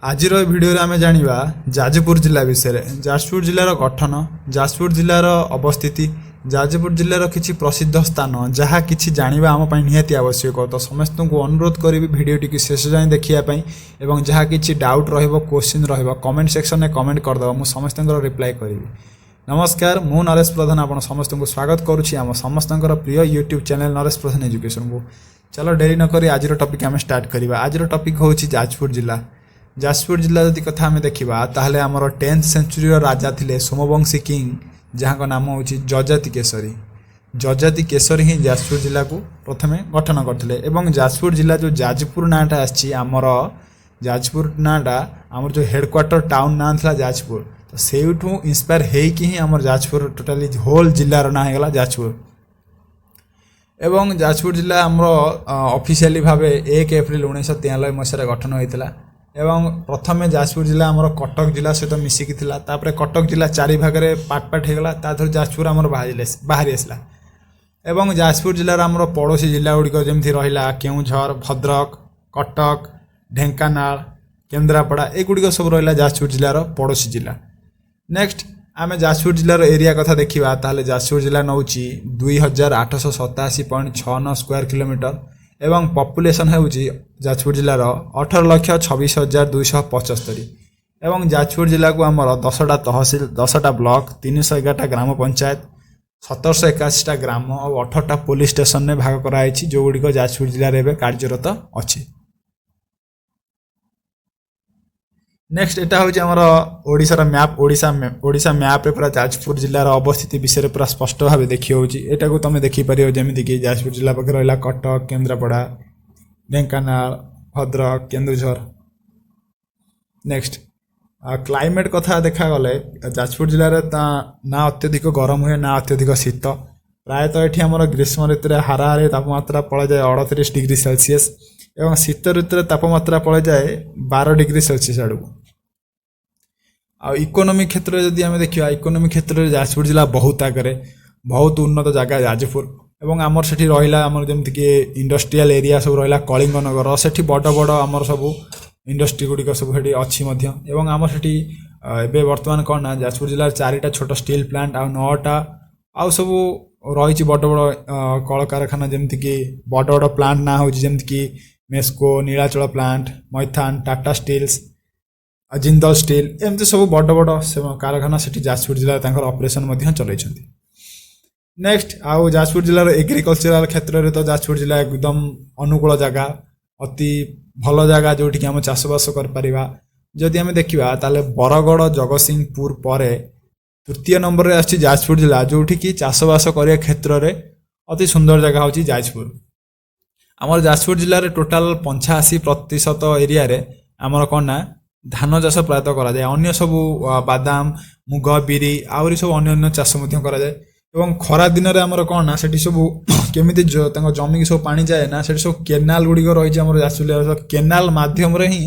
ଆଜିର ଏ ଭିଡ଼ିଓରେ ଆମେ ଜାଣିବା ଯାଜପୁର ଜିଲ୍ଲା ବିଷୟରେ। ଯାଜପୁର ଜିଲ୍ଲାର ଗଠନ, ଯାଜପୁର ଜିଲ୍ଲାର ଅବସ୍ଥିତି, ଯାଜପୁର ଜିଲ୍ଲାର କିଛି ପ୍ରସିଦ୍ଧ ସ୍ଥାନ, ଯାହା କିଛି ଜାଣିବା ଆମ ପାଇଁ ନିହାତି ଆବଶ୍ୟକ। ତ ସମସ୍ତଙ୍କୁ ଅନୁରୋଧ କରିବି ଭିଡ଼ିଓଟିକୁ ଶେଷ ଯାଏଁ ଦେଖିବା ପାଇଁ ଏବଂ ଯାହା କିଛି ଡାଉଟ୍ ରହିବ, କୋଶ୍ଚିନ୍ ରହିବ, କମେଣ୍ଟ ସେକ୍ସନରେ କମେଣ୍ଟ କରିଦେବ, ମୁଁ ସମସ୍ତଙ୍କର ରିପ୍ଲାଏ କରିବି। ନମସ୍କାର, ମୁଁ ନରେଶ ପ୍ରଧାନ ଆପଣ ସମସ୍ତଙ୍କୁ ସ୍ୱାଗତ କରୁଛି ଆମ ସମସ୍ତଙ୍କର ପ୍ରିୟ ୟୁଟ୍ୟୁବ୍ ଚ୍ୟାନେଲ୍ ନରେଶ ପ୍ରଧାନ ଏଜୁକେସନକୁ। ଚାଲ, ଡେରି ନକରି ଆଜିର ଟପିକ୍ ଆମେ ଷ୍ଟାର୍ଟ କରିବା। ଆଜିର ଟପିକ୍ ହେଉଛି ଯାଜପୁର ଜିଲ୍ଲା। ଯାଜପୁର ଜିଲ୍ଲା ଯଦି କଥା ଆମେ ଦେଖିବା, ତାହେଲେ ଆମର 10th ସେଞ୍ଚୁରୀର ରାଜା ଥିଲେ ସୋମବଂଶୀ କିଙ୍ଗ, ଯାହାଙ୍କ ନାମ ହେଉଛି ଯଯାତି କେଶରୀ। ଯଯାତି କେଶରୀ ହିଁ ଯାଜପୁର ଜିଲ୍ଲାକୁ ପ୍ରଥମେ ଗଠନ କରିଥିଲେ। ଏବଂ ଯାଜପୁର ଜିଲ୍ଲା ଯେଉଁ ଯାଜପୁର ନାଁଟା ଆସିଛି, ଆମର ଯାଜପୁର ନାଁଟା ଆମର ଯେଉଁ ହେଡ଼କ୍ୱାର୍ଟର ଟାଉନ୍ ନାଁ ଥିଲା ଯାଜପୁର, ତ ସେଇଠୁ ଇନ୍ସପାୟାର ହେଇକି ହିଁ ଆମର ଯାଜପୁର ଟୋଟାଲି ହୋଲ୍ ଜିଲ୍ଲାର ନାଁ ହେଇଗଲା ଯାଜପୁର। ଏବଂ ଯାଜପୁର ଜିଲ୍ଲା ଆମର ଅଫିସିଆଲି ଭାବେ 1 ଏପ୍ରିଲ 1993 ମସିହାରେ ଗଠନ ହୋଇଥିଲା। ଏବଂ ପ୍ରଥମେ ଯାଜପୁର ଜିଲ୍ଲା ଆମର କଟକ ଜିଲ୍ଲା ସହିତ ମିଶିକି ଥିଲା। ତାପରେ କଟକ ଜିଲ୍ଲା ଚାରି ଭାଗରେ ପାର୍ଟ ପାର୍ଟ ହେଇଗଲା, ତା ଦେହରୁ ଯାଜପୁର ଆମର ବାହାରି ଆସିଲା। ଏବଂ ଯାଜପୁର ଜିଲ୍ଲାର ଆମର ପଡ଼ୋଶୀ ଜିଲ୍ଲା ଗୁଡ଼ିକ ଯେମିତି ରହିଲା କେଉଁଝର, ଭଦ୍ରକ, କଟକ, ଢେଙ୍କାନାଳ, କେନ୍ଦ୍ରାପଡ଼ା, ଏଗୁଡ଼ିକ ସବୁ ରହିଲା ଯାଜପୁର ଜିଲ୍ଲାର ପଡ଼ୋଶୀ ଜିଲ୍ଲା। ନେକ୍ସଟ ଆମେ ଯାଜପୁର ଜିଲ୍ଲାର ଏରିଆ କଥା ଦେଖିବା, ତାହେଲେ ଯାଜପୁର ଜିଲ୍ଲା ନେଉଛି 2887.69 ସ୍କୋୟାର କିଲୋମିଟର ଏବଂ ପପୁଲେସନ୍ ହେଉଛି ଯାଜପୁର ଜିଲ୍ଲାର 18,26,275। ଏବଂ ଯାଜପୁର ଜିଲ୍ଲାକୁ ଆମର 10ଟା ତହସିଲ, 10ଟା ବ୍ଲକ, 311ଟା ଗ୍ରାମ ପଞ୍ଚାୟତ, 1781ଟା ଗ୍ରାମ ଆଉ 18ଟା ପୋଲିସ ଷ୍ଟେସନରେ ଭାଗ କରାଯାଇଛି, ଯେଉଁଗୁଡ଼ିକ ଯାଜପୁର ଜିଲ୍ଲାରେ ଏବେ କାର୍ଯ୍ୟରତ ଅଛି। ନେକ୍ସଟ ଏଟା ହେଉଛି ଆମର ଓଡ଼ିଶାର ମ୍ୟାପ୍। ଓଡ଼ିଶା ମ୍ୟାପ୍ରେ ପୁରା ଯାଜପୁର ଜିଲ୍ଲାର ଅବସ୍ଥିତି ବିଷୟରେ ପୁରା ସ୍ପଷ୍ଟ ଭାବେ ଦେଖି ହେଉଛି। ଏଟାକୁ ତୁମେ ଦେଖିପାରିବ, ଯେମିତିକି ଯାଜପୁର ଜିଲ୍ଲା ପାଖରେ ରହିଲା କଟକ, କେନ୍ଦ୍ରାପଡ଼ା, ଢେଙ୍କାନାଳ, ଭଦ୍ରକ, କେନ୍ଦୁଝର। ନେକ୍ସଟ କ୍ଲାଇମେଟ୍ କଥା ଦେଖାଗଲେ, ଯାଜପୁର ଜିଲ୍ଲାରେ ତା ନା ଅତ୍ୟଧିକ ଗରମ ହୁଏ, ନା ଅତ୍ୟଧିକ ଶୀତ। ପ୍ରାୟତଃ ଏଠି ଆମର ଗ୍ରୀଷ୍ମ ଋତୁରେ ହାରାହାରି ତାପମାତ୍ରା ପଳାଇଯାଏ 38 ଡିଗ୍ରୀ ସେଲସିୟସ୍ ଏବଂ ଶୀତ ଋତୁରେ ତାପମାତ୍ରା ପଳାଇଯାଏ 12 ଡିଗ୍ରୀ ସେଲସିୟସ୍ ଆଡ଼କୁ। ଆଉ ଇକୋନୋମି କ୍ଷେତ୍ରରେ ଯଦି ଆମେ ଦେଖିବା, ଇକୋନୋମି କ୍ଷେତ୍ରରେ ଯାଜପୁର ଜିଲ୍ଲା ବହୁତ ଆଗରେ, ବହୁତ ଉନ୍ନତ ଜାଗା ଯାଜପୁର। ଏବଂ ଆମର ସେଠି ରହିଲା ଆମର ଯେମିତିକି ଇଣ୍ଡଷ୍ଟ୍ରିଆଲ ଏରିଆ ସବୁ ରହିଲା କଳିଙ୍ଗନଗର, ସେଠି ବଡ଼ ବଡ଼ ଆମର ସବୁ ଇଣ୍ଡଷ୍ଟ୍ରି ଗୁଡ଼ିକ ସବୁ ସେଠି ଅଛି ମଧ୍ୟ। ଏବଂ ଆମର ସେଠି ଏବେ ବର୍ତ୍ତମାନ କ'ଣ ନା ଯାଜପୁର ଜିଲ୍ଲାରେ ଚାରିଟା ଛୋଟ ଷ୍ଟିଲ୍ ପ୍ଲାଣ୍ଟ ଆଉ ନଅଟା ଆଉ ସବୁ ରହିଛି ବଡ଼ ବଡ଼ କଳକାରଖାନା। ଯେମିତିକି ବଡ଼ ବଡ଼ ପ୍ଲାଣ୍ଟ ନାଁ ହେଉଛି ଯେମିତିକି ମେସ୍କୋ, ନୀଳାଚଳ ପ୍ଲାଣ୍ଟ, ମୈଥାନ, ଟାଟା ଷ୍ଟିଲ୍ସ, ଆଉ ଜିନ୍ଦଲ ଷ୍ଟିଲ୍, ଏମିତି ସବୁ ବଡ଼ ବଡ଼ ସେ କାରଖାନା ସେଠି ଯାଜପୁର ଜିଲ୍ଲାରେ ତାଙ୍କର ଅପରେସନ୍ ମଧ୍ୟ ଚଲେଇଛନ୍ତି। ନେକ୍ସଟ ଆଉ ଯାଜପୁର ଜିଲ୍ଲାର ଏଗ୍ରିକଲଚରାଲ କ୍ଷେତ୍ରରେ ତ ଯାଜପୁର ଜିଲ୍ଲା ଏକଦମ ଅନୁକୂଳ ଜାଗା, ଅତି ଭଲ ଜାଗା, ଯେଉଁଠିକି ଆମେ ଚାଷବାସ କରିପାରିବା। ଯଦି ଆମେ ଦେଖିବା, ତାହେଲେ ବରଗଡ଼, ଜଗତସିଂହପୁର ପରେ ତୃତୀୟ ନମ୍ବରରେ ଆସୁଛି ଯାଜପୁର ଜିଲ୍ଲା, ଯେଉଁଠିକି ଚାଷବାସ କରିବା କ୍ଷେତ୍ରରେ ଅତି ସୁନ୍ଦର ଜାଗା ହେଉଛି ଯାଜପୁର। ଆମର ଯାଜପୁର ଜିଲ୍ଲାରେ ଟୋଟାଲ 85% ଏରିଆରେ ଆମର କ'ଣ ନା ଧାନ ଚାଷ ପ୍ରାୟତଃ କରାଯାଏ। ଅନ୍ୟ ସବୁ ବାଦାମ, ମୁଗ, ବିରି, ଆହୁରି ସବୁ ଅନ୍ୟ ଅନ୍ୟ ଚାଷ ମଧ୍ୟ କରାଯାଏ। ଏବଂ ଖରା ଦିନରେ ଆମର କ'ଣ ନା ସେଠି ସବୁ କେମିତି ତାଙ୍କ ଜମିକି ସବୁ ପାଣି ଯାଏ ନା ସେଠି ସବୁ କେନାଲ ଗୁଡ଼ିକ ରହିଛି। ଆମର ଯାଜପୁର ଜିଲ୍ଲାର କେନାଲ ମାଧ୍ୟମରେ ହିଁ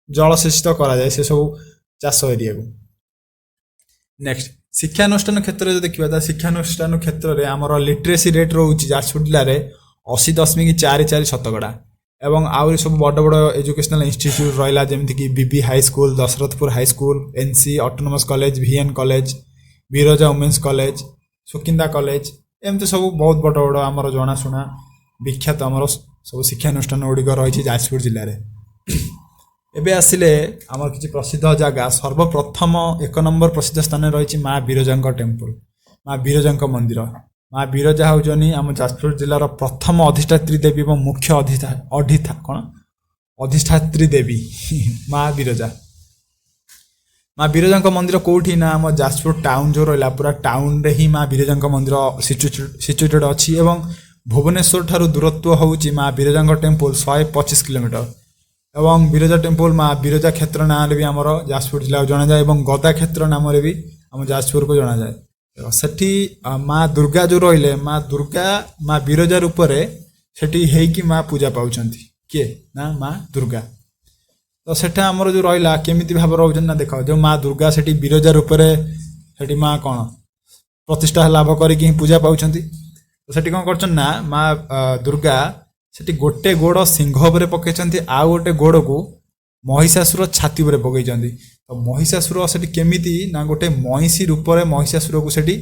ଜଳସେଚିତ କରାଯାଏ ସେ ସବୁ ଚାଷ ଏରିଆକୁ। ନେକ୍ସଟ ଶିକ୍ଷାନୁଷ୍ଠାନ କ୍ଷେତ୍ରରେ ଯଦି ଦେଖିବା, ତାହେଲେ ଶିକ୍ଷାନୁଷ୍ଠାନ କ୍ଷେତ୍ରରେ ଆମର ଲିଟରେସି ରେଟ୍ ରହୁଛି ଯାଜପୁର ଜିଲ୍ଲାରେ 80.44 ଶତକଡ଼ା। ଏବଂ ଆହୁରି ସବୁ ବଡ଼ ବଡ଼ ଏଜୁକେସନାଲ ଇନଷ୍ଟିଚ୍ୟୁଟ୍ ରହିଲା, ଯେମିତିକି ବିବି high school, Dasarathpur high school, N C autonomous college, V N college, Biraja women's college, Sukinda college, ଏମିତି ସବୁ ବହୁତ ବଡ଼ ବଡ଼ ଆମର ଜଣାଶୁଣା ବିଖ୍ୟାତ ଆମର ସବୁ ଶିକ୍ଷାନୁଷ୍ଠାନ ଗୁଡ଼ିକ ରହିଛି ଯାଜପୁର ଜିଲ୍ଲାରେ। ଏବେ ଆସିଲେ ଆମର କିଛି ପ୍ରସିଦ୍ଧ ଜାଗା। ସର୍ବପ୍ରଥମ 1 ନମ୍ବର ପ୍ରସିଦ୍ଧ ସ୍ଥାନରେ ରହିଛି ମା ବିରଜାଙ୍କ ଟେମ୍ପଲ, ମା ବିରଜାଙ୍କ ମନ୍ଦିର। ମା ବିରଜା ହେଉଛନ୍ତି ଆମ ଯାଜପୁର ଜିଲ୍ଲାର ପ୍ରଥମ ଅଧିଷ୍ଠାତ୍ରୀ ଦେବୀ ଏବଂ ମୁଖ୍ୟ ଅଧିଷ୍ଠା ଅଧିଠା କ'ଣ ଅଧିଷ୍ଠାତ୍ରୀ ଦେବୀ ମା ବିରଜା। ମା ବିରଜାଙ୍କ ମନ୍ଦିର କେଉଁଠି ନା ଆମ ଯାଜପୁର ଟାଉନ୍ ଯେଉଁ ରହିଲା, ପୁରା ଟାଉନରେ ହିଁ ମା ବିରଜାଙ୍କ ମନ୍ଦିର ସିଚୁଏଟେଡ୍ ଅଛି। ଏବଂ ଭୁବନେଶ୍ୱର ଠାରୁ ଦୂରତ୍ୱ ହେଉଛି ମା ବିରଜାଙ୍କ ଟେମ୍ପଲ 125 କିଲୋମିଟର। ଏବଂ ବିରଜା ଟେମ୍ପଲ ମା ବିରଜା କ୍ଷେତ୍ର ନାଁରେ ବି ଆମର ଯାଜପୁର ଜିଲ୍ଲାକୁ ଜଣାଯାଏ ଏବଂ ଗଦା କ୍ଷେତ୍ର ନାମରେ ବି ଆମ ଯାଜପୁରକୁ ଜଣାଯାଏ। ସେଠି ମା ଦୁର୍ଗା ଯେଉଁ ରହିଲେ, ମା ଦୁର୍ଗା ମା ବିରଜା ରୂପରେ ସେଠି ହେଇକି ମା ପୂଜା ପାଉଛନ୍ତି। କିଏ ନା ମା ଦୁର୍ଗା। ତ ସେଟା ଆମର ଯେଉଁ ରହିଲା, କେମିତି ଭାବରେ ରହୁଛନ୍ତି ନା ଦେଖ, ଯେଉଁ ମା ଦୁର୍ଗା ସେଠି ବିରଜା ରୂପରେ ସେଠି ମା କ'ଣ ପ୍ରତିଷ୍ଠା ଲାଭ କରିକି ହିଁ ପୂଜା ପାଉଛନ୍ତି। ତ ସେଠି କ'ଣ କରୁଛନ୍ତି ନା ମା ଦୁର୍ଗା ସେଠି ଗୋଟେ ଗୋଡ଼ ସିଂହ ଉପରେ ପକେଇଛନ୍ତି, ଆଉ ଗୋଟେ ଗୋଡ଼କୁ ମହିଷାସୁର ଛାତି ଉପରେ ପକେଇଛନ୍ତି। ତ ମହିଷାସୁର ସେଠି କେମିତି ନା ଗୋଟେ ମଇଁଷି ରୂପରେ ମହିଷାସୁରକୁ ସେଠି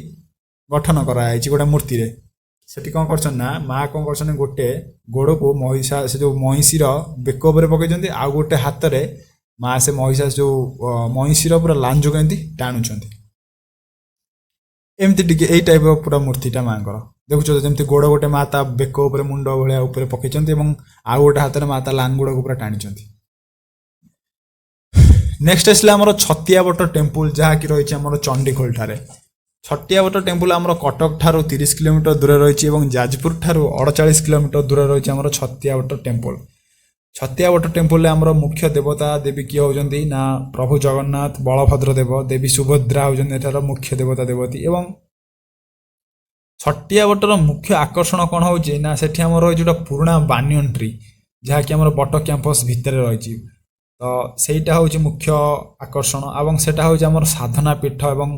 ଗଠନ କରାଯାଇଛି ଗୋଟେ ମୂର୍ତ୍ତିରେ। ସେଠି କ'ଣ କରିଛନ୍ତି ନା ମା କ'ଣ କରିଛନ୍ତି, ଗୋଟେ ଗୋଡ଼କୁ ମହିଷା ସେ ଯେଉଁ ମଇଁଷିର ବେକ ଉପରେ ପକେଇଛନ୍ତି, ଆଉ ଗୋଟେ ହାତରେ ମା ସେ ମହିଷା ଯେଉଁ ମଇଁଷିର ପୁରା ଲାଞ୍ଜକୁ ଏମିତି ଟାଣୁଛନ୍ତି। ଏମିତି ଟିକେ ଏଇ ଟାଇପ୍ର ପୁରା ମୂର୍ତ୍ତିଟା ମାଙ୍କର ଦେଖୁଛ, ଯେମିତି ଗୋଡ଼ ଗୋଟେ ମା ତା ବେକ ଉପରେ ମୁଣ୍ଡ ଭଳିଆ ଉପରେ ପକେଇଛନ୍ତି ଏବଂ ଆଉ ଗୋଟେ ହାତରେ ମା ତା ଲାଙ୍ଗୁଡ଼କୁ ପୁରା ଟାଣିଛନ୍ତି। ନେକ୍ସଟ ଆସିଲା ଆମର ଛତିଆବଟ ଟେମ୍ପୁଲ, ଯାହାକି ରହିଛି ଆମର ଚଣ୍ଡିଖୋଲ ଠାରେ। ଛତିଆବଟ ଟେମ୍ପୁଲ ଆମର କଟକ ଠାରୁ 30 କିଲୋମିଟର ଦୂରରେ ରହିଛି ଏବଂ ଯାଜପୁର ଠାରୁ 48 କିଲୋମିଟର ଦୂରରେ ରହିଛି ଆମର ଛତିଆବଟ ଟେମ୍ପୁଲ। ଛତିଆବଟ ଟେମ୍ପୁଲରେ ଆମର ମୁଖ୍ୟ ଦେବତା ଦେବୀ କିଏ ହେଉଛନ୍ତି ନା ପ୍ରଭୁ ଜଗନ୍ନାଥ, ବଳଭଦ୍ର ଦେବ, ଦେବୀ ସୁଭଦ୍ରା ହେଉଛନ୍ତି ଏଠାର ମୁଖ୍ୟ ଦେବତା ଦେବତୀ। ଏବଂ ଛତିଆବଟର ମୁଖ୍ୟ ଆକର୍ଷଣ କ'ଣ ହେଉଛି ନା ସେଠି ଆମର ରହିଛି ଗୋଟେ ପୁରୁଣା ବାନିୟନ ଟ୍ରି, ଯାହାକି ଆମର ବଟ କ୍ୟାମ୍ପସ୍ ଭିତରେ ରହିଛି। ତ ସେଇଟା ହେଉଛି ମୁଖ୍ୟ ଆକର୍ଷଣ ଏବଂ ସେଇଟା ହେଉଛି ଆମର ସାଧନା ପୀଠ ଏବଂ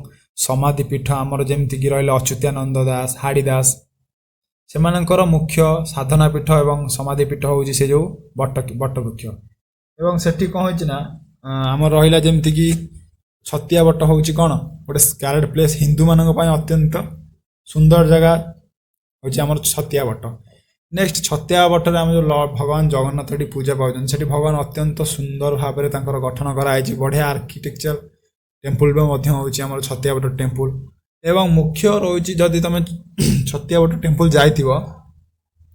ସମାଧି ପୀଠ। ଆମର ଯେମିତିକି ରହିଲେ ଅଚ୍ୟୁତାନନ୍ଦ ଦାସ, ହାଡ଼ି ଦାସ, ସେମାନଙ୍କର ମୁଖ୍ୟ ସାଧନା ପୀଠ ଏବଂ ସମାଧି ପୀଠ ହେଉଛି ସେ ଯେଉଁ ବଟବୃକ୍ଷ। ଏବଂ ସେଠି କ'ଣ ହେଇଛି ନା ଆମର ରହିଲା ଯେମିତିକି ଛତିଆ ବଟ ହେଉଛି କ'ଣ ଗୋଟେ ସ୍କାରେଡ୍ ପ୍ଲେସ୍, ହିନ୍ଦୁମାନଙ୍କ ପାଇଁ ଅତ୍ୟନ୍ତ ସୁନ୍ଦର ଜାଗା ହେଉଛି ଆମର ଛତିଆ ବଟ। ନେକ୍ସଟ ଛତିଆ ବଟରେ ଆମେ ଯେଉଁ ଭଗବାନ ଜଗନ୍ନାଥ ଏଠି ପୂଜା ପାଉଛନ୍ତି, ସେଠି ଭଗବାନ ଅତ୍ୟନ୍ତ ସୁନ୍ଦର ଭାବରେ ତାଙ୍କର ଗଠନ କରାଯାଇଛି। ବଢ଼ିଆ ଆର୍କିଟେକ୍ଚର ଟେମ୍ପୁଲ ବି ମଧ୍ୟ ହେଉଛି ଆମର ଛତିଆ ବଟ ଟେମ୍ପୁଲ। ଏବଂ ମୁଖ୍ୟ ରହୁଛି ଯଦି ତୁମେ ଛତିଆ ବଟ ଟେମ୍ପୁଲ ଯାଇଥିବ,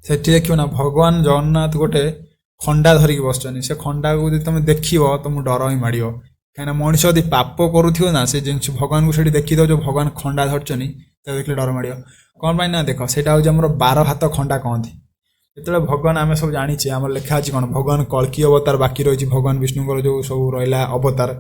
ସେଠି ଦେଖିବ ନା ଭଗବାନ ଜଗନ୍ନାଥ ଗୋଟେ ଖଣ୍ଡା ଧରିକି ବସିଛନ୍ତି। ସେ ଖଣ୍ଡାକୁ ଯଦି ତୁମେ ଦେଖିବ ତୁମକୁ ଡର ହିଁ ମାଡ଼ିବ, କାହିଁକିନା ମଣିଷ ଯଦି ପାପ କରୁଥିବ ନା ସେ ଜିନିଷ ଭଗବାନଙ୍କୁ ସେଠି ଦେଖିଦେବ, ଯେଉଁ ଭଗବାନ ଖଣ୍ଡା ଧରିଛନ୍ତି ତାକୁ ଦେଖିଲେ ଡର ମାଡ଼ିବ। କ'ଣ ପାଇଁ ନା ଦେଖ ସେଇଟା ହେଉଛି ଆମର 12 ହାତ ଖଣ୍ଡା କହନ୍ତି। ଯେତେବେଳେ ଭଗବାନ ଆମେ ସବୁ ଜାଣିଛେ ଆମର ଲେଖା ଅଛି କ'ଣ ଭଗବାନ କଳ୍କୀ ଅବତାର ବାକି ରହିଛି, ଭଗବାନ ବିଷ୍ଣୁଙ୍କର ଯେଉଁ ସବୁ ରହିଲା ଅବତାର,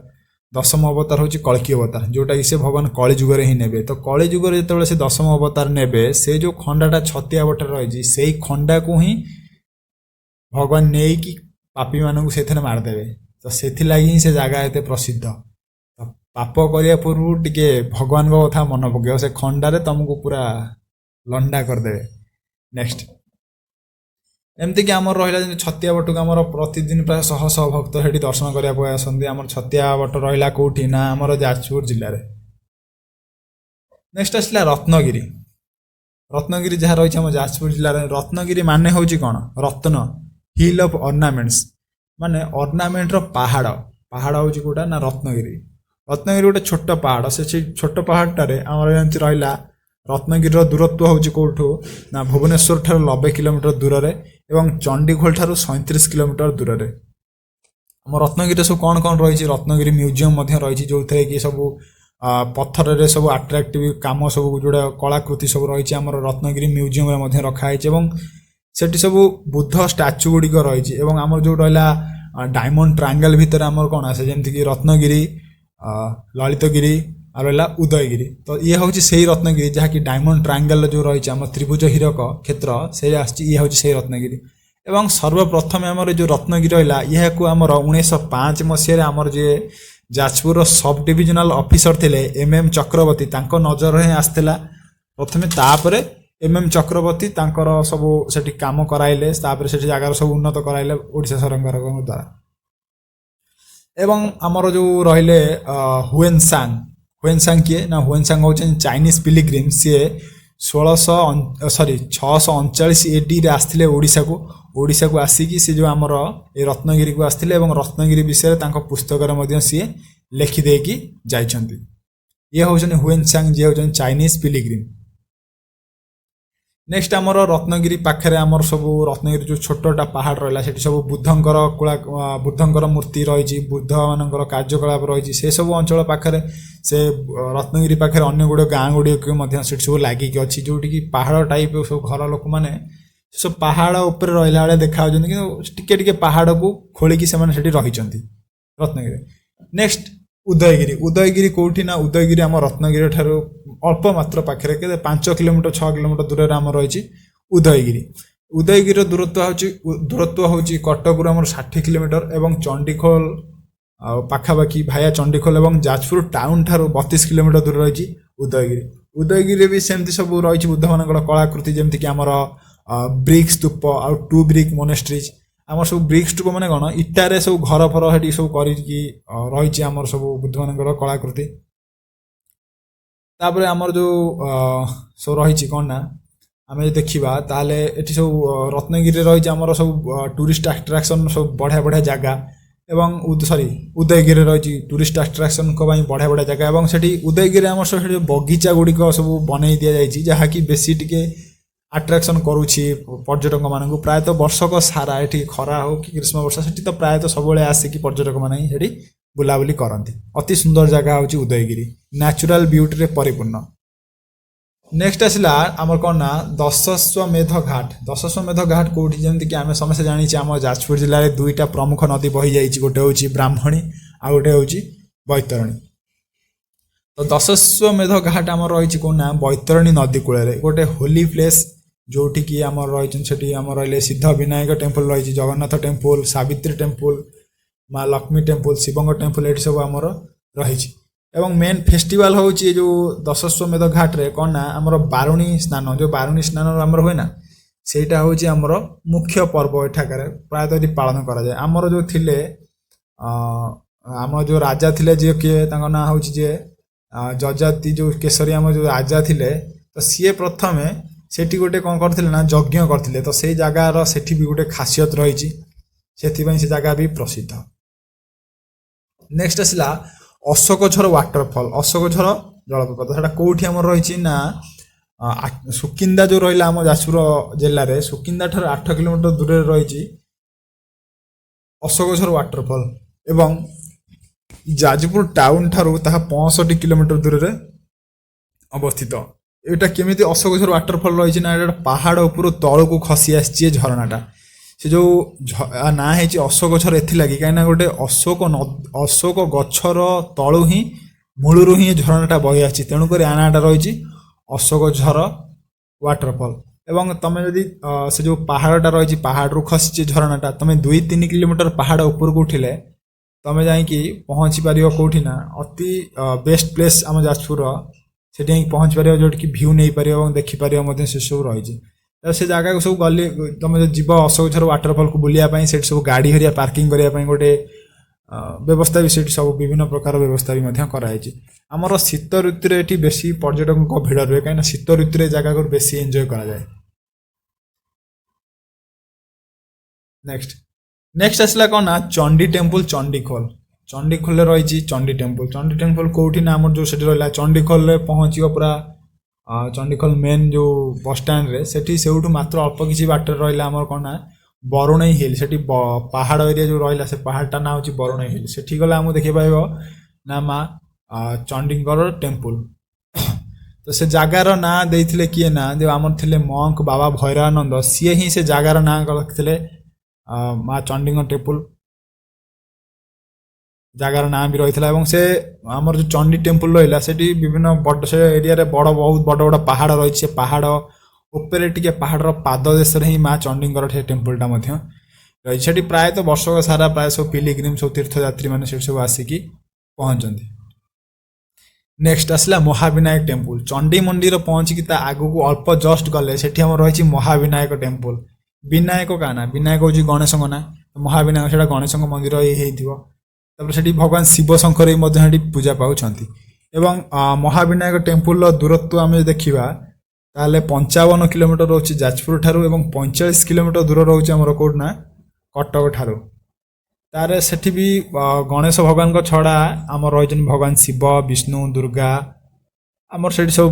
ଦଶମ ଅବତାର ହେଉଛି କଳ୍କୀ ଅବତାର, ଯେଉଁଟାକି ସେ ଭଗବାନ କଳିଯୁଗରେ ହିଁ ନେବେ। ତ କଳିଯୁଗରେ ଯେତେବେଳେ ସେ ଦଶମ ଅବତାର ନେବେ, ସେ ଯେଉଁ ଖଣ୍ଡାଟା ଛତିଆ ବଟରେ ରହିଛି ସେଇ ଖଣ୍ଡାକୁ ହିଁ ଭଗବାନ ନେଇକି ପାପୀମାନଙ୍କୁ ସେଥିରେ ମାରିଦେବେ। ତ ସେଥିଲାଗି ହିଁ ସେ ଜାଗା ଏତେ ପ୍ରସିଦ୍ଧ। ତ ପାପ କରିବା ପୂର୍ବରୁ ଟିକେ ଭଗବାନଙ୍କ କଥା ମନେ ପକେଇବ, ସେ ଖଣ୍ଡାରେ ତମକୁ ପୁରା ଲଣ୍ଡା କରିଦେବେ। ନେକ୍ସଟ ଏମିତିକି ଆମର ରହିଲା ଯେମିତି ଛତିଆ ବଟକୁ ଆମର ପ୍ରତିଦିନ ପ୍ରାୟ ଶହ ଶହ ଭକ୍ତ ସେଠି ଦର୍ଶନ କରିବା ପାଇଁ ଆସନ୍ତି। ଆମର ଛତିଆ ବଟ ରହିଲା କେଉଁଠି ନା ଆମର ଯାଜପୁର ଜିଲ୍ଲାରେ। ନେକ୍ସଟ ଆସିଲା ରତ୍ନଗିରି। ରତ୍ନଗିରି ଯାହା ରହିଛି ଆମ ଯାଜପୁର ଜିଲ୍ଲାରେ। ରତ୍ନଗିରି ମାନେ ହେଉଛି କ'ଣ, ରତ୍ନ, ହିଲ୍ ଅଫ୍ ଅର୍ଣ୍ଣାମେଣ୍ଟସ୍, ମାନେ ଅର୍ଣ୍ଣାମେଣ୍ଟର ପାହାଡ଼। ପାହାଡ଼ ହେଉଛି କେଉଁଟା ନା ରତ୍ନଗିରି। ରତ୍ନଗିରି ଗୋଟେ ଛୋଟ ପାହାଡ଼। ସେ ଛୋଟ ପାହାଡ଼ଟାରେ ଆମର ଯେମିତି ରହିଲା ରତ୍ନଗିରିର ଦୂରତ୍ୱ ହେଉଛି କେଉଁଠୁ ନା ଭୁବନେଶ୍ୱର ଠାରୁ 90 କିଲୋମିଟର ଦୂରରେ ଏବଂ ଚଣ୍ଡିଖୋଲ ଠାରୁ 37 କିଲୋମିଟର ଦୂରରେ। ଆମ ରତ୍ନଗିରିରେ ସବୁ କ'ଣ କ'ଣ ରହିଛି, ରତ୍ନଗିରି ମ୍ୟୁଜିୟମ୍ ମଧ୍ୟ ରହିଛି, ଯେଉଁଥିରେ କି ସବୁ ପଥରରେ ସବୁ ଆଟ୍ରାକ୍ଟିଭ କାମ ସବୁ ଯେଉଁଟା କଳାକୃତି ସବୁ ରହିଛି ଆମର ରତ୍ନଗିରି ମ୍ୟୁଜିୟମ୍ରେ ମଧ୍ୟ ରଖାହେଇଛି। ଏବଂ ସେଠି ସବୁ ବୁଦ୍ଧ ଷ୍ଟାଚୁ ଗୁଡ଼ିକ ରହିଛି। ଏବଂ ଆମର ଯେଉଁ ରହିଲା ଡାଇମଣ୍ଡ ଟ୍ରାଙ୍ଗେଲ୍ ଭିତରେ ଆମର କ'ଣ ଆସେ, ଯେମିତିକି ରତ୍ନଗିରି, ଲଳିତଗିରି ଆଉ ରହିଲା ଉଦୟଗିରି। ତ ଇଏ ହେଉଛି ସେଇ ରତ୍ନଗିରି ଯାହାକି ଡାଇମଣ୍ଡ ଟ୍ରାଙ୍ଗେଲ୍ର ଯେଉଁ ରହିଛି ଆମ ତ୍ରିଭୁଜ ହୀରକ କ୍ଷେତ୍ର, ସେଇ ଆସିଛି, ଇଏ ହେଉଛି ସେଇ ରତ୍ନଗିରି। ଏବଂ ସର୍ବପ୍ରଥମେ ଆମର ଯେଉଁ ରତ୍ନଗିରି ରହିଲା, ଏହାକୁ ଆମର 1905 ମସିହାରେ ଆମର ଯିଏ ଯାଜପୁରର ସବ୍ ଡିଭିଜନାଲ ଅଫିସର ଥିଲେ ଏମ୍ ଏମ୍ ଚକ୍ରବର୍ତ୍ତୀ, ତାଙ୍କ ନଜରରେ ହିଁ ଆସିଥିଲା ପ୍ରଥମେ। ତାପରେ ଏମ୍ ଏମ୍ ଚକ୍ରବର୍ତ୍ତୀ ତାଙ୍କର ସବୁ ସେଠି କାମ କରାଇଲେ, ତାପରେ ସେଠି ଜାଗାର ସବୁ ଉନ୍ନତ କରାଇଲେ ଓଡ଼ିଶା ସରକାରଙ୍କ ଦ୍ୱାରା। ଏବଂ ଆମର ଯେଉଁ ରହିଲେ ହୁଏନସାଙ୍ଗ, ହୁଏନସାଙ୍ଗ କିଏ ନା ହୁଏନସାଙ୍ଗ ହେଉଛନ୍ତି ଚାଇନିଜ୍ ପିଲିଗ୍ରିମ୍। ସିଏ 639 ଏଡ଼ିରେ ଆସିଥିଲେ ଓଡ଼ିଶାକୁ। ଓଡ଼ିଶାକୁ ଆସିକି ସେ ଯେଉଁ ଆମର ଏ ରତ୍ନଗିରିକୁ ଆସିଥିଲେ ଏବଂ ରତ୍ନଗିରି ବିଷୟରେ ତାଙ୍କ ପୁସ୍ତକରେ ମଧ୍ୟ ସିଏ ଲେଖିଦେଇକି ଯାଇଛନ୍ତି। ଇଏ ହେଉଛନ୍ତି ହୁଏନସାଙ୍ଗ, ଯିଏ ହେଉଛନ୍ତି ଚାଇନିଜ୍ ପିଲିଗ୍ରିମ୍। ନେକ୍ସଟ ଆମର ରତ୍ନଗିରି ପାଖରେ ଆମର ସବୁ ରତ୍ନଗିରି ଯେଉଁ ଛୋଟଟା ପାହାଡ଼ ରହିଲା, ସେଠି ସବୁ ବୁଦ୍ଧଙ୍କର ବୁଦ୍ଧଙ୍କର ମୂର୍ତ୍ତି ରହିଛି, ବୁଦ୍ଧମାନଙ୍କର କାର୍ଯ୍ୟକଳାପ ରହିଛି। ସେସବୁ ଅଞ୍ଚଳ ପାଖରେ ସେ ରତ୍ନଗିରି ପାଖରେ ଅନ୍ୟ ଗୁଡ଼ିଏ ଗାଁ ଗୁଡ଼ିକ ମଧ୍ୟ ସେଠି ସବୁ ଲାଗିକି ଅଛି, ଯେଉଁଠିକି ପାହାଡ଼ ଟାଇପ୍ ସବୁ ଘର ଲୋକମାନେ ସବୁ ପାହାଡ଼ ଉପରେ ରହିଲା ବେଳେ ଦେଖାଯାଉଛନ୍ତି, କିନ୍ତୁ ଟିକେ ଟିକେ ପାହାଡ଼କୁ ଖୋଳିକି ସେମାନେ ସେଠି ରହିଛନ୍ତି ରତ୍ନଗିରି। ନେକ୍ସଟ ଉଦୟଗିରି। ଉଦୟଗିରି କେଉଁଠି ନା ଉଦୟଗିରି ଆମ ରତ୍ନଗିରି ଠାରୁ ଅଳ୍ପ ମାତ୍ର ପାଖରେ, କେତେ 5 କିଲୋମିଟର 6 କିଲୋମିଟର ଦୂରରେ ଆମର ରହିଛି ଉଦୟଗିରି। ଉଦୟଗିରିର ଦୂରତ୍ୱ ହେଉଛି କଟକରୁ ଆମର 60 କିଲୋମିଟର ଏବଂ ଚଣ୍ଡିଖୋଲ ଆଉ ପାଖାପାଖି ଭାୟା ଚଣ୍ଡିଖୋଲ ଏବଂ ଯାଜପୁର ଟାଉନ୍ ଠାରୁ 32 କିଲୋମିଟର ଦୂର ରହିଛି ଉଦୟଗିରି। ଉଦୟଗିରିରେ ବି ସେମିତି ସବୁ ରହିଛି ବୁଦ୍ଧମାନଙ୍କର କଳାକୃତି, ଯେମିତିକି ଆମର ବ୍ରିକ୍ ସ୍ତୂପ ଆଉ 2 ବ୍ରିକ୍ ମୋନେଷ୍ଟ୍ରିଜ୍। ଆମର ସବୁ ବ୍ରିକ୍ ସ୍ତୂପ ମାନେ କ'ଣ, ଇଟାରେ ସବୁ ଘର ଫର ସେଠି ସବୁ କରିକି ରହିଛି ଆମର ସବୁ ବୁଦ୍ଧମାନଙ୍କର କଳାକୃତି। ତାପରେ ଆମର ଯେଉଁ ସବୁ ରହିଛି କ'ଣ ନା, ଆମେ ଯଦି ଦେଖିବା ତାହେଲେ ଏଠି ସବୁ ରତ୍ନଗିରିରେ ରହିଛି ଆମର ସବୁ ଟୁରିଷ୍ଟ ଆଟ୍ରାକ୍ସନ୍, ସବୁ ବଢ଼ିଆ ବଢ଼ିଆ ଜାଗା। ଏବଂ ସରି, ଉଦୟଗିରିରେ ରହିଛି ଟୁରିଷ୍ଟ ଆଟ୍ରାକ୍ସନ୍ଙ୍କ ପାଇଁ ବଢ଼ିଆ ବଢ଼ିଆ ଜାଗା। ଏବଂ ସେଠି ଉଦୟଗିରିରେ ଆମର ସବୁ ସେଠି ବଗିଚା ଗୁଡ଼ିକ ସବୁ ବନେଇ ଦିଆଯାଇଛି, ଯାହାକି ବେଶୀ ଟିକେ ଆଟ୍ରାକ୍ସନ୍ କରୁଛି ପର୍ଯ୍ୟଟକମାନଙ୍କୁ। ପ୍ରାୟତଃ ବର୍ଷକ ସାରା ଏଠି ଖରା ହଉ କି ଗ୍ରୀଷ୍ମ ବର୍ଷା, ସେଠି ତ ପ୍ରାୟତଃ ସବୁବେଳେ ଆସିକି ପର୍ଯ୍ୟଟକମାନେ ହିଁ ସେଠି ବୁଲାବୁଲି କରନ୍ତି। ଅତି ସୁନ୍ଦର ଜାଗା ହେଉଛି ଉଦୟଗିରି, ନ୍ୟାଚୁରାଲ ବିୟୁଟିରେ ପରିପୂର୍ଣ୍ଣ। ନେକ୍ସଟ ଆସିଲା ଆମର କ'ଣ ନା ଦଶସ୍ୱମେଧ ଘାଟ। ଦଶସ୍ୱମେଧ ଘାଟ କେଉଁଠି? ଯେମିତିକି ଆମେ ସମସ୍ତେ ଜାଣିଛେ, ଆମ ଯାଜପୁର ଜିଲ୍ଲାରେ ଦୁଇଟା ପ୍ରମୁଖ ନଦୀ ବହିଯାଇଛି, ଗୋଟେ ହେଉଛି ବ୍ରାହ୍ମଣୀ ଆଉ ଗୋଟେ ହେଉଛି ବୈତରଣୀ। ତ ଦଶସ୍ୱମେଧ ଘାଟ ଆମର ରହିଛି କେଉଁ ନା ବୈତରଣୀ ନଦୀ କୂଳରେ, ଗୋଟେ ହୋଲି ପ୍ଲେସ୍, ଯେଉଁଠିକି ଆମର ରହିଛନ୍ତି। ସେଠି ଆମର ରହିଲେ ସିଦ୍ଧ ବିନାୟକ ଟେମ୍ପଲ୍ ରହିଛି, ଜଗନ୍ନାଥ ଟେମ୍ପଲ୍, ସାବିତ୍ରୀ ଟେମ୍ପଲ୍, ମା ଲକ୍ଷ୍ମୀ ଟେମ୍ପଲ୍, ଶିବଙ୍କ ଟେମ୍ପଲ୍, ଏଠି ସବୁ ଆମର ରହିଛି। ଏବଂ ମେନ୍ ଫେଷ୍ଟିଭାଲ୍ ହେଉଛି ଏ ଯେଉଁ ଦଶସ୍ୱମେଧ ଘାଟରେ କ'ଣ ନା ଆମର ବାରୁଣୀ ସ୍ନାନ, ଯେଉଁ ବାରୁଣୀ ସ୍ନାନ ଆମର ହୁଏ ନା, ସେଇଟା ହେଉଛି ଆମର ମୁଖ୍ୟ ପର୍ବ ଏଠାକାରେ ପ୍ରାୟତଃ ଏଠି ପାଳନ କରାଯାଏ। ଆମର ଯେଉଁ ଥିଲେ, ଆମ ଯେଉଁ ରାଜା ଥିଲେ, ଯିଏ କିଏ ତାଙ୍କ ନାଁ ହେଉଛି ଯିଏ ଯଯାତି ଯେଉଁ କେଶରୀ, ଆମର ଯେଉଁ ରାଜା ଥିଲେ, ତ ସିଏ ପ୍ରଥମେ ସେଠି ଗୋଟେ କ'ଣ କରିଥିଲେ ନା ଯଜ୍ଞ କରିଥିଲେ। ତ ସେଇ ଜାଗାର ସେଠି ବି ଗୋଟେ ଖାସିୟତ ରହିଛି, ସେଥିପାଇଁ ସେ ଜାଗା ବି ପ୍ରସିଦ୍ଧ। ନେକ୍ସଟ ଆସିଲା ଅଶୋକଝର ୱାଟରଫଲ୍, ଅଶୋକଝର ଜଳପ୍ରପାତ। ସେଟା କେଉଁଠି ଆମର ରହିଛି ନା ସୁକିନ୍ଦା ଯେଉଁ ରହିଲା ଆମ ଯାଜପୁର ଜିଲ୍ଲାରେ, ସୁକିନ୍ଦା ଠାରୁ 8 କିଲୋମିଟର ଦୂରରେ ରହିଛି ଅଶୋକଝର ୱାଟରଫଲ୍ ଏବଂ ଯାଜପୁର ଟାଉନ ଠାରୁ ତାହା 65 କିଲୋମିଟର ଦୂରରେ ଅବସ୍ଥିତ। ଏଇଟା କେମିତି ଅଶୋକଝର ୱାଟରଫଲ୍ ରହିଛି ନା ଏଇଟା ପାହାଡ଼ ଉପରୁ ତଳକୁ ଖସି ଆସିଛି ଏ ଝରଣାଟା। ସେ ଯେଉଁ ନାଁ ହେଇଛି ଅଶୋକଝର ଏଥିଲାଗି କାହିଁକିନା ଗୋଟେ ଅଶୋକ ଗଛର ତଳୁ ହିଁ, ମୂଳରୁ ହିଁ ଏ ଝରଣାଟା ବହି ଆସିଛି, ତେଣୁକରି ଆ ନାଁଟା ରହିଛି ଅଶୋକଝର ୱାଟରଫଲ୍। ଏବଂ ତମେ ଯଦି ସେ ଯେଉଁ ପାହାଡ଼ଟା ରହିଛି, ପାହାଡ଼ରୁ ଖସିଛି ଝରଣାଟା, ତମେ 2-3 କିଲୋମିଟର ପାହାଡ଼ ଉପରକୁ ଉଠିଲେ ତମେ ଯାଇକି ପହଞ୍ଚି ପାରିବ କେଉଁଠି ନା ଅତି ବେଷ୍ଟ ପ୍ଲେସ୍ ଆମ ଯାଜପୁରର, ସେଠି ଯାଇକି ପହଞ୍ଚି ପାରିବ, ଯେଉଁଠିକି ଭ୍ୟୁ ନେଇପାରିବ ଏବଂ ଦେଖିପାରିବ ମଧ୍ୟ, ସେସବୁ ରହିଛି। ତ ସେ ଜାଗାକୁ ସବୁ ଗଲେ, ତମେ ଯଦି ଯିବ ଅଶୋକଝର ୱାଟରଫଲ୍କୁ ବୁଲିବା ପାଇଁ, ସେଠି ସବୁ ଗାଡ଼ି ହେରିକା ପାର୍କିଂ କରିବା ପାଇଁ ଗୋଟେ ବ୍ୟବସ୍ଥା ବି ସେଠି ସବୁ ବିଭିନ୍ନ ପ୍ରକାର ବ୍ୟବସ୍ଥା ବି ମଧ୍ୟ କରାଯାଇଛି। ଆମର ଶୀତ ଋତୁରେ ଏଠି ବେଶୀ ପର୍ଯ୍ୟଟକଙ୍କ ଭିଡ଼ ରୁହେ, କାହିଁକିନା ଶୀତ ଋତୁରେ ଜାଗାକୁ ବେଶୀ ଏନ୍ଜୟ କରାଯାଏ। ନେକ୍ସଟ ଆସିଲା କ'ଣ ନା ଚଣ୍ଡୀ ଟେମ୍ପଲ୍, ଚଣ୍ଡିଖୋଲ। ଚଣ୍ଡିଖୋଲରେ ରହିଛି ଚଣ୍ଡୀ ଟେମ୍ପଲ୍। ଚଣ୍ଡୀ ଟେମ୍ପଲ୍ କେଉଁଠି ନା ଆମର ଯେଉଁ ସେଠି ରହିଲା ଚଣ୍ଡିଖୋଲରେ ପହଞ୍ଚିବ ପୁରା ଚଣ୍ଡିଖୋଲ ମେନ୍ ଯେଉଁ ବସଷ୍ଟାଣ୍ଡରେ, ସେଠି ସେଇଠୁ ମାତ୍ର ଅଳ୍ପ କିଛି ବାଟରେ ରହିଲା ଆମର କ'ଣ ନା ବରୁଣେଇ ହିଲ୍। ସେଠି ପାହାଡ଼ ଏରିଆ ଯେଉଁ ରହିଲା, ସେ ପାହାଡ଼ଟା ନାଁ ହେଉଛି ବରୁଣେଇ ହିଲ୍। ସେଠି ଗଲେ ଆମକୁ ଦେଖିପାରିବ ନା ମା ଚଣ୍ଡୀଙ୍କର ଟେମ୍ପଲ୍। ତ ସେ ଜାଗାର ନାଁ ଦେଇଥିଲେ କିଏ ନା ଯେଉଁ ଆମର ଥିଲେ ମଙ୍କ ବାବା ଭୈରବାନନ୍ଦ, ସିଏ ହିଁ ସେ ଜାଗାର ନାଁ ରଖିଥିଲେ ମା ଚଣ୍ଡୀଙ୍କ ଟେମ୍ପଲ୍, ଜାଗାର ନାଁ ବି ରହିଥିଲା। ଏବଂ ସେ ଆମର ଯେଉଁ ଚଣ୍ଡୀ ଟେମ୍ପଲ୍ ରହିଲା, ସେଠି ବିଭିନ୍ନ ବଡ଼ ସେ ଏରିଆରେ ବଡ଼ ବହୁତ ବଡ଼ ବଡ଼ ପାହାଡ଼ ରହିଛି, ସେ ପାହାଡ଼ ଉପରେ ଟିକେ ପାହାଡ଼ର ପାଦ ଦେଶରେ ହିଁ ମା ଚଣ୍ଡୀଙ୍କର ସେ ଟେମ୍ପଲ୍ଟା ମଧ୍ୟ ରହିଛି। ସେଠି ପ୍ରାୟତଃ ବର୍ଷକ ସାରା ପ୍ରାୟ ସବୁ ପିଲିଗ୍ରିମ୍, ସବୁ ତୀର୍ଥଯାତ୍ରୀମାନେ ସେଠି ସବୁ ଆସିକି ପହଞ୍ଚନ୍ତି। ନେକ୍ସଟ ଆସିଲା ମହାବିନାୟକ ଟେମ୍ପଲ୍। ଚଣ୍ଡୀ ମନ୍ଦିର ପହଞ୍ଚିକି ତା ଆଗକୁ ଅଳ୍ପ ଜଷ୍ଟ ଗଲେ ସେଠି ଆମର ରହିଛି ମହାବିନାୟକ ଟେମ୍ପଲ୍। ବିନାୟକ କାହା ନାଁ? ବିନାୟକ ହେଉଛି ଗଣେଶଙ୍କ ନାଁ, ମହାବିନାୟକ ସେଇଟା ଗଣେଶଙ୍କ ମନ୍ଦିର ହେଇଥିବ। ତାପରେ ସେଠି ଭଗବାନ ଶିବ ଶଙ୍କର ବି ମଧ୍ୟ ସେଠି ପୂଜା ପାଉଛନ୍ତି। ଏବଂ ମହାବିନାୟକ ଟେମ୍ପଲ୍ର ଦୂରତ୍ୱ ଆମେ ଯଦି ଦେଖିବା ତାହେଲେ 55 କିଲୋମିଟର ରହୁଛି ଯାଜପୁର ଠାରୁ ଏବଂ 45 କିଲୋମିଟର ଦୂର ରହୁଛି ଆମର କେଉଁଠି ନା କଟକ ଠାରୁ। ତାର ସେଠି ବି ଗଣେଶ ଭଗବାନଙ୍କ ଛଡ଼ା ଆମର ରହିଛନ୍ତି ଭଗବାନ ଶିବ, ବିଷ୍ଣୁ, ଦୁର୍ଗା, ଆମର ସେଇଠି ସବୁ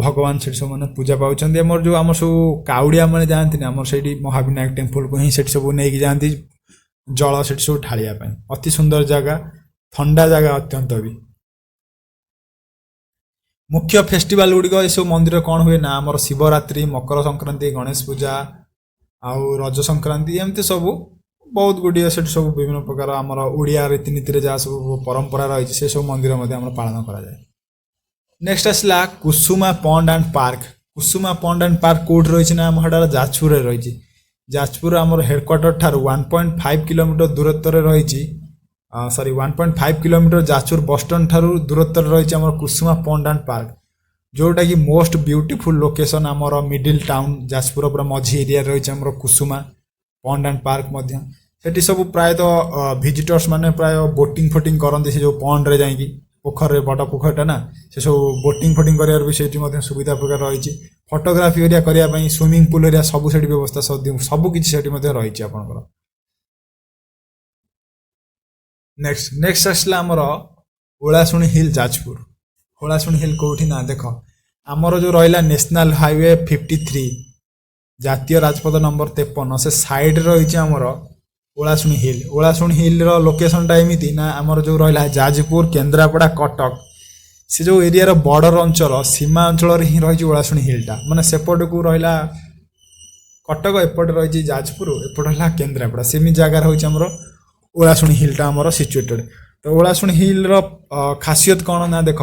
ଭଗବାନ ସେଠି ସବୁ ମାନେ ପୂଜା ପାଉଛନ୍ତି। ଆମର ଯେଉଁ ଆମର ସବୁ କାଉଡ଼ିଆ ମାନେ ଯାଆନ୍ତିନି, ଆମର ସେଇଠି ମହାବିନାୟକ ଟେମ୍ପଲ୍କୁ ହିଁ ସେଠି ସବୁ ନେଇକି ଯାଆନ୍ତି ଜଳ ସେଠି ସବୁ ଢାଳିବା ପାଇଁ। ଅତି ସୁନ୍ଦର ଜାଗା, ଥଣ୍ଡା ଜାଗା ଅତ୍ୟନ୍ତ ବି। ମୁଖ୍ୟ ଫେଷ୍ଟିଭାଲ ଗୁଡ଼ିକ ଏସବୁ ମନ୍ଦିର କ'ଣ ହୁଏ ନା ଆମର ଶିବରାତ୍ରି, ମକର ସଂକ୍ରାନ୍ତି, ଗଣେଶ ପୂଜା ଆଉ ରଜ ସଂକ୍ରାନ୍ତି, ଏମିତି ସବୁ ବହୁତ ଗୁଡ଼ିଏ ସେଠି ସବୁ ବିଭିନ୍ନ ପ୍ରକାର ଆମର ଓଡ଼ିଆ ରୀତିନୀତିରେ ଯାହା ସବୁ ପରମ୍ପରା ରହିଛି ସେସବୁ ମନ୍ଦିର ମଧ୍ୟ ଆମର ପାଳନ କରାଯାଏ। ନେକ୍ସଟ ଆସିଲା Kusuma pond and park. Kusuma pond and park କେଉଁଠି ରହିଛି ନା ଆମର ସେଟା ଯାଜପୁରରେ ରହିଛି। ଯାଜପୁର ଆମର ହେଡ଼କ୍ୱାର୍ଟର ଠାରୁ 1.5 କିଲୋମିଟର ଦୂରତ୍ୱରେ ରହିଛି, ସରି 1.5 କିଲୋମିଟର ଯାଜପୁର ବସଷ୍ଟାଣ୍ଡ ଠାରୁ ଦୂରତ୍ୱରେ ରହିଛି ଆମର କୁସୁମା ପଣ୍ଡ ଆଣ୍ଡ ପାର୍କ, ଯେଉଁଟାକି ମୋଷ୍ଟ ବ୍ୟୁଟିଫୁଲ୍ ଲୋକେସନ୍ ଆମର ମିଡ଼ିଲ୍ ଟାଉନ୍ ଯାଜପୁର ପୁରା ମଝି ଏରିଆରେ ରହିଛି ଆମର କୁସୁମା। ପଣ୍ଡ ଆଣ୍ଡ ପାର୍କ ମଧ୍ୟ। ସେଠି ସବୁ ପ୍ରାୟତଃ ଭିଜିଟର୍ସ ମାନେ ପ୍ରାୟ ବୋଟିଂ ଫୋଟିଂ କରନ୍ତି। ସେ ଯେଉଁ ପଣ୍ଡରେ ଯାଇକି, ପୋଖରୀରେ, ବଡ଼ ପୋଖରୀଟା ନା, ସେ ସବୁ ବୋଟିଂ ଫୋଟିଂ କରିବାର ବି ସେଇଠି ମଧ୍ୟ ସୁବିଧା ପ୍ରକାର ରହିଛି। ଫଟୋଗ୍ରାଫି ଏରିଆ କରିବା ପାଇଁ ସୁଇମିଂ ପୁଲ୍ ଏରିଆ ସବୁ ସେଠି ବ୍ୟବସ୍ଥା, ସବୁ କିଛି ସେଠି ମଧ୍ୟ ରହିଛି ଆପଣଙ୍କର। ନେକ୍ସଟ ଆସିଲା ଆମର ଓଳାଶୁଣି ହିଲ୍, ଯାଜପୁର। ଓଳାଶୁଣି ହିଲ୍ କେଉଁଠି ନା ଦେଖ, ଆମର ଯେଉଁ ରହିଲା ନ୍ୟାସନାଲ୍ ହାଇୱେ 53, ଜାତୀୟ ରାଜପଥ ନମ୍ବର 53, ସେ ସାଇଡ଼ରେ ରହିଛି ଆମର ଓଳାଶୁଣି ହିଲ୍। ଓଳାଶୁଣି ହିଲ୍ର ଲୋକେସନଟା ଏମିତି ନା, ଆମର ଯେଉଁ ରହିଲା ଯାଜପୁର, କେନ୍ଦ୍ରାପଡ଼ା, କଟକ, ସେ ଯେଉଁ ଏରିଆର ବର୍ଡ଼ର ଅଞ୍ଚଳ, ସୀମା ଅଞ୍ଚଳରେ ହିଁ ରହିଛି ଓଳାଶୁଣି ହିଲ୍ଟା। ମାନେ ସେପଟକୁ ରହିଲା କଟକ, ଏପଟେ ରହିଛି ଯାଜପୁର, ଏପଟେ ହେଲା କେନ୍ଦ୍ରାପଡ଼ା। ସେମିତି ଜାଗାରେ ହେଉଛି ଆମର ଓଳାଶୁଣି ହିଲ୍ଟା ଆମର ସିଚୁଏଟେଡ଼। ତ ଓଳାଶୁଣି ହିଲ୍ର ଖାସିୟତ କ'ଣ ନା ଦେଖ,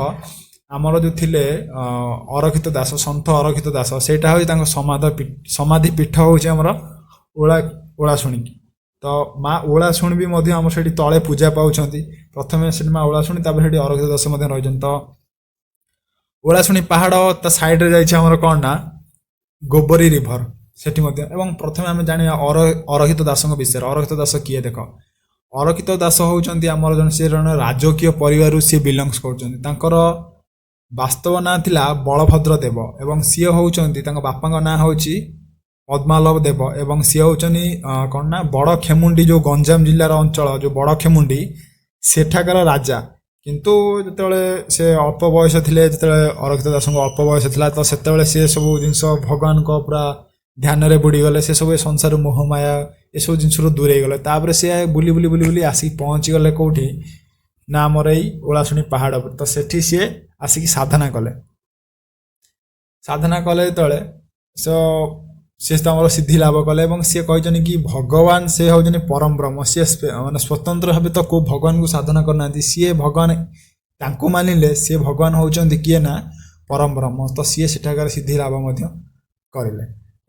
ଆମର ଯେଉଁ ଥିଲେ ଅରକ୍ଷିତ ଦାସ, ସନ୍ଥ ଅରକ୍ଷିତ ଦାସ, ସେଇଟା ହେଉଛି ତାଙ୍କ ସମାଧି ପୀଠ ହେଉଛି ଆମର ଓଳାଶୁଣି। ତ ମା ଓଳାଶୁଣି ବି ମଧ୍ୟ ଆମର ସେଠି ତଳେ ପୂଜା ପାଉଛନ୍ତି। ପ୍ରଥମେ ସେଠି ମା ଓଳାଶୁଣି, ତାପରେ ସେଠି ଅରକ୍ଷିତ ଦାସ ମଧ୍ୟ ରହିଛନ୍ତି। ତ ଓଳାଶୁଣି ପାହାଡ଼ ତା ସାଇଡ଼ରେ ଯାଇଛି ଆମର କ'ଣ ନା ଗୋବରୀ ରିଭର ସେଠି ମଧ୍ୟ। ଏବଂ ପ୍ରଥମେ ଆମେ ଜାଣିବା ଅରକ୍ଷିତ ଦାସଙ୍କ ବିଷୟରେ। ଅରକ୍ଷିତ ଦାସ କିଏ ଦେଖ, ଅରକ୍ଷିତ ଦାସ ହେଉଛନ୍ତି ଆମର ଜଣେ, ସେ ଜଣେ ରାଜକୀୟ ପରିବାରରୁ ସିଏ ବିଲଙ୍ଗସ୍ କରୁଛନ୍ତି। ତାଙ୍କର ବାସ୍ତବ ନାଁ ଥିଲା ବଳଭଦ୍ର ଦେବ ଏବଂ ସିଏ ହେଉଛନ୍ତି, ତାଙ୍କ ବାପାଙ୍କ ନାଁ ହେଉଛି ପଦ୍ମାଲଭ ଦେବ ଏବଂ ସିଏ ହେଉଛନ୍ତି କ'ଣ ନା ବଡ଼ ଖେମୁଣ୍ଡି, ଯେଉଁ ଗଞ୍ଜାମ ଜିଲ୍ଲାର ଅଞ୍ଚଳ ଯେଉଁ ବଡ଼ ଖେମୁଣ୍ଡି, ସେଠାକାର ରାଜା। କିନ୍ତୁ ଯେତେବେଳେ ସେ ଅଳ୍ପ ବୟସ ଥିଲେ, ଯେତେବେଳେ ଅରକ୍ଷିତ ଦାସଙ୍କୁ ଅଳ୍ପ ବୟସ ଥିଲା, ତ ସେତେବେଳେ ସିଏ ସବୁ ଜିନିଷ ଭଗବାନଙ୍କ ପୁରା ଧ୍ୟାନରେ ବୁଡ଼ିଗଲେ। ସେ ସବୁ ଏ ସଂସାର ମୋହମାୟା ଏସବୁ ଜିନିଷରୁ ଦୂରେଇ ଗଲେ। ତାପରେ ସିଏ ବୁଲି ବୁଲି ବୁଲି ବୁଲି ଆସିକି ପହଞ୍ଚିଗଲେ କେଉଁଠି ନା ଆମର ଏଇ ଓଳାଶୁଣି ପାହାଡ଼ ଉପରେ। ତ ସେଠି ସିଏ ଆସିକି ସାଧନା କଲେ। ସାଧନା କଲେ ଯେତେବେଳେ ସିଏ ତ ଆମର ସିଦ୍ଧି ଲାଭ କଲେ ଏବଂ ସିଏ କହିଛନ୍ତି କି ଭଗବାନ ସେ ହେଉଛନ୍ତି ପରମ ବ୍ରହ୍ମ। ସିଏ ମାନେ ସ୍ୱତନ୍ତ୍ର ଭାବେ ତ କେଉଁ ଭଗବାନଙ୍କୁ ସାଧନା କରିନାହାନ୍ତି। ସିଏ ଭଗବାନ ତାଙ୍କୁ ମାନିଲେ, ସିଏ ଭଗବାନ ହେଉଛନ୍ତି କିଏ ନା ପରମ ବ୍ରହ୍ମ। ତ ସିଏ ସେଠାକାର ସିଦ୍ଧି ଲାଭ ମଧ୍ୟ କରିଲେ।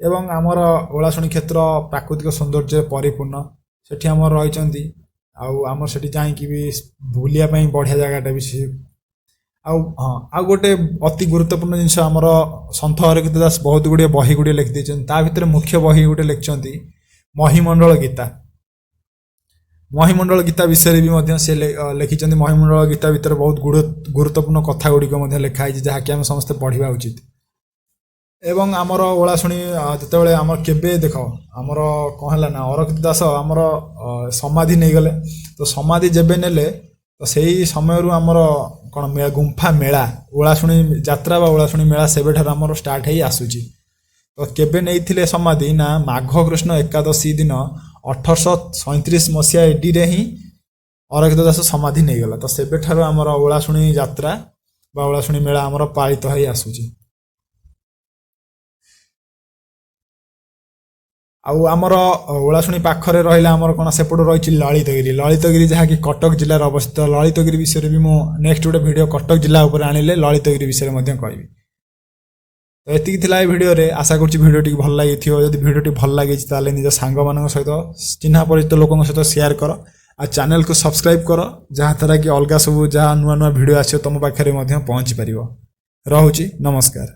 ଏବଂ ଆମର ଓଳାଶୁଣି କ୍ଷେତ୍ର ପ୍ରାକୃତିକ ସୌନ୍ଦର୍ଯ୍ୟରେ ପରିପୂର୍ଣ୍ଣ। ସେଠି ଆମର ରହିଛନ୍ତି ଆଉ ଆମର ସେଠି ଯାଇକି ବି ବୁଲିବା ପାଇଁ ବଢ଼ିଆ ଜାଗାଟା ବି ସେ। ଆଉ ହଁ, ଆଉ ଗୋଟେ ଅତି ଗୁରୁତ୍ୱପୂର୍ଣ୍ଣ ଜିନିଷ, ଆମର ସନ୍ଥ ଅରକ୍ଷିତ ଦାସ ବହୁତ ଗୁଡ଼ିଏ ବହି ଗୁଡ଼ିଏ ଲେଖିଦେଇଛନ୍ତି। ତା ଭିତରେ ମୁଖ୍ୟ ବହି ଗୋଟେ ଲେଖିଛନ୍ତି ମହିମଣ୍ଡଳ ଗୀତା। ମହିମଣ୍ଡଳ ଗୀତା ବିଷୟରେ ବି ମଧ୍ୟ ସେ ଲେଖିଛନ୍ତି। ମହିମଣ୍ଡଳ ଗୀତା ଭିତରେ ବହୁତ ଗୁରୁତ୍ୱପୂର୍ଣ୍ଣ କଥା ଗୁଡ଼ିକ ମଧ୍ୟ ଲେଖା ହେଇଛି, ଯାହାକି ଆମେ ସମସ୍ତେ ପଢ଼ିବା ଉଚିତ। ଏବଂ ଆମର ଓଳାଶୁଣି ଯେତେବେଳେ ଆମର କେବେ ଦେଖ, ଆମର କ'ଣ ହେଲା ନା ଅରକ୍ଷିତ ଦାସ ଆମର ସମାଧି ନେଇଗଲେ। ତ ସମାଧି ଯେବେ ନେଲେ, ତ ସେଇ ସମୟରୁ ଆମର କ'ଣ ଗୁମ୍ଫା ମେଳା, ଓଳାଶୁଣି ଯାତ୍ରା ବା ଓଳାଶୁଣି ମେଳା ସେବେଠାରୁ ଆମର ଷ୍ଟାର୍ଟ ହେଇ ଆସୁଛି। ତ କେବେ ନେଇଥିଲେ ସମାଧି ନା ମାଘ କୃଷ୍ଣ ଏକାଦଶୀ ଦିନ 1837 ମସିହା ଏଡ଼ିରେ ହିଁ ଅରକ୍ଷିତ ଦାସ ସମାଧି ନେଇଗଲା। ତ ସେବେଠାରୁ ଆମର ଓଳାଶୁଣି ଯାତ୍ରା ବା ଓଳାଶୁଣି ମେଳା ଆମର ପାଳିତ ହେଇ ଆସୁଛି। ଆଉ ଆମର ଓଳାଶୁଣି ପାଖରେ ରହିଲା ଆମର କ'ଣ ସେପଟୁ ରହିଛି ଲଳିତଗିରି। ଲଳିତଗିରି ଯାହାକି କଟକ ଜିଲ୍ଲାରେ ଅବସ୍ଥିତ। ଲଳିତଗିରି ବିଷୟରେ ବି ମୁଁ ନେକ୍ସଟ ଗୋଟେ ଭିଡ଼ିଓ କଟକ ଜିଲ୍ଲା ଉପରେ ଆଣିଲେ ଲଳିତଗିରି ବିଷୟରେ ମଧ୍ୟ କହିବି। ତ ଏତିକି ଥିଲା ଏ ଭିଡ଼ିଓରେ। ଆଶା କରୁଛି ଭିଡ଼ିଓଟି ଭଲ ଲାଗିଥିବ। ଯଦି ଭିଡ଼ିଓଟି ଭଲ ଲାଗିଛି ତାହେଲେ ନିଜ ସାଙ୍ଗମାନଙ୍କ ସହିତ, ଚିହ୍ନା ପରିଚିତ ଲୋକଙ୍କ ସହିତ ସେୟାର କର ଆଉ ଚ୍ୟାନେଲକୁ ସବସ୍କ୍ରାଇବ୍ କର, ଯାହାଦ୍ୱାରା କି ଅଲଗା ସବୁ ଯାହା ନୂଆ ନୂଆ ଭିଡ଼ିଓ ଆସିବ ତୁମ ପାଖରେ ମଧ୍ୟ ପହଞ୍ଚି ପାରିବ। ରହୁଛି, ନମସ୍କାର।